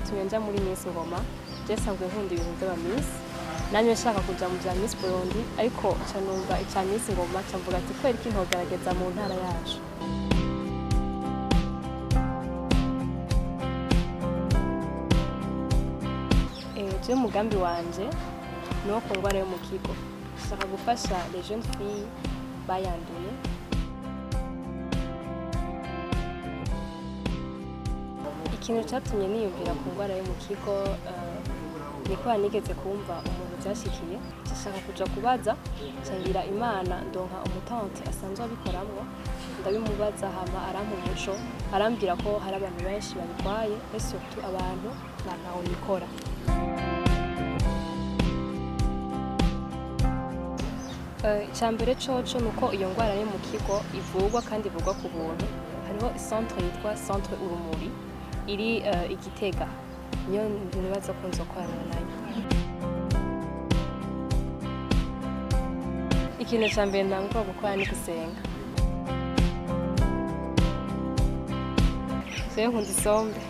Icyatumye nja muri Miss Ngoma, je sanzwe nkunda ibintu by'aba Miss, nanjye nshaka kuja mu bya Miss Burundi, ariko nca numva ica Miss Ngoma, nca mvuga ati kubera iki ntogerageza mu ntara yacu? Je umugambi wanje ni uwo ku ndwara yo mu kigo. Nshaka gufasha les jeunes filles bayanduye. Ikintu cyatumye niyumvira ku ndwara yo mu kigo ni kubera nigeze kumva umuntu byashikiye, nshaka kuja kubaza, ngira Imana ndonka umutante asanzwe abikoramwo, ndabimubaza, hama arampa umuco, arambwira ko hari abantu benshi babirwaye et surtout abantu ba ntahonikora. Icya mbere coco ni uko iyo ndwara yo mu kigo ivurwa kandi ivurwa ku buntu. Hariho centre yitwa Centre Urumuri iri i Gitega, niyo nibaza ko nzokorana nayo. Ikintu cya mbere ntangura gukora ni gusenga. Jewe nkunda isombe.